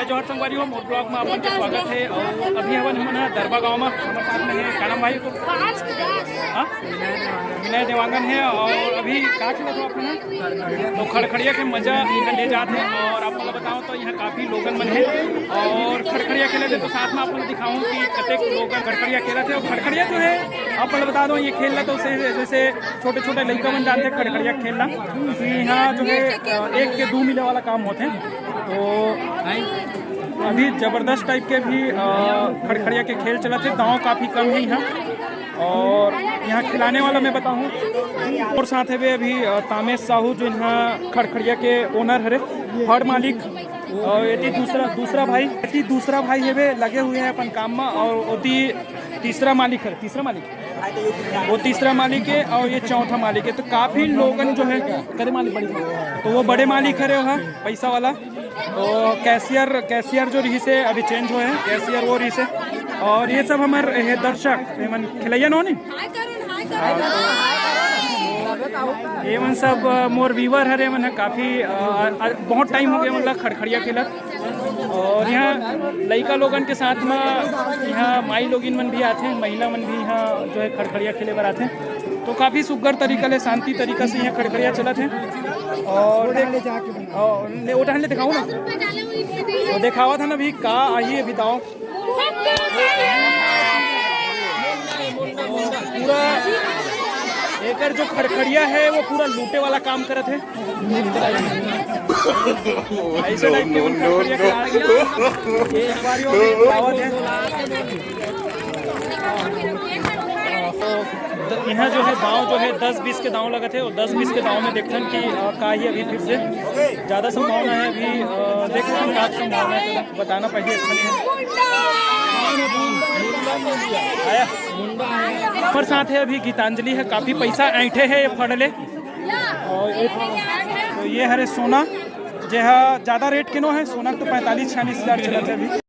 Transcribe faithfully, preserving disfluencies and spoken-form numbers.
जोहार संगवारी हो, मोर vlog में आप मन के स्वागत हे। और अभी हमन, हमन ह दरबा गांव में, हमर साथ में हे, का नाम भाई तो? हाँ? विनय देवांगन हे। और अभी का खेलत हो आप मन? तो खड़खड़िया के मजा इहाँ ले जात हे। और आप मन ल बताओ तो इहाँ काफी लोगन मन हे और खड़खड़िया खेलत हे, तो साथ में आप मन ल दिखाऊं कि कतेक लोगन खड़खड़िया खेलत हे। और खड़खड़िया जो हे, आप मन ल बता दो, ये खेल ला तो से, जैसे छोटे-छोटे लइका मन जानथे खड़खड़िया खेल ला, कि इहाँ जो हे, अ, एक के दू मिले वाला काम होथे। तो अभी जबरदस्त type के भी, अ, खड़खड़िया के खेल चलत हे, दांव काफी कम हे इहाँ। और इहाँ खिलाने वाला मैं बताऊँ, मोर साथ हवे अभी, अ, तामेश साहू, जो इहाँ खड़खड़िया के owner हरे, head मालिक। और एती दूसरा, दूसरा भाई, एती दूसरा भाई हवे, लगे हुए हैं अपन काम में। और ओती तीसरा मालिक है, तीसरा मालिक, वो तीसरा मालिक है और ये चौथा मालिक है। तो काफी लोगन जो है, करे मालिक बड़ी, तो वो बड़े मालिक हरे वहाँ, पैसा वाला। तो cashier, cashier जो रहिसे, अभी change होए हे, cashier वो रहिसे। और ये सब हमर हे दर्शक, एमन खिलैया नोनी। ये मन सब, अ, मोर viewer हरे, मन ह काफी, अ, अ, बहुत time हो गया, मतलब, खड़खड़िया खेलत। और यहाँ लइका लोगन के साथ में यहाँ माई लोगिन मन भी आथे, महिला मन भी यहाँ जो है खड़खड़िया खेले बर आथे। तो काफी सुग्घर तरीका ले, शांति तरीका से यहाँ खड़खड़िया चलत हे। और देख, और ले, वो टहन ले दिखाओ ना, वो दिखावत हे ना अभी का आही अभी दांव। पूरा एकर जो खड़खड़िया है, वो पूरा लूटे वाला काम करत है। ऐसे type के मन खड़खड़िया के आ गया। ये एक बार यो आवत है। तो यहाँ जो है दांव जो है दस बीस के दांव लगत है, और दस बीस के दांव में देखथन कि, अ, का ही अभी फिर से ज्यादा संभावना है। अभी, अ, देखथन का संभावना है, तो बताना पहले अच्छा नहीं है। आया। पर साथ है अभी गीतांजलि है, काफी पैसा ऐंठे है ये फड़ ले। और ये, तो ये हरे सोना, जे हा ज्यादा rate के नो है, सोना तो पैंतालीस छियालीस हजार चलत है अभी।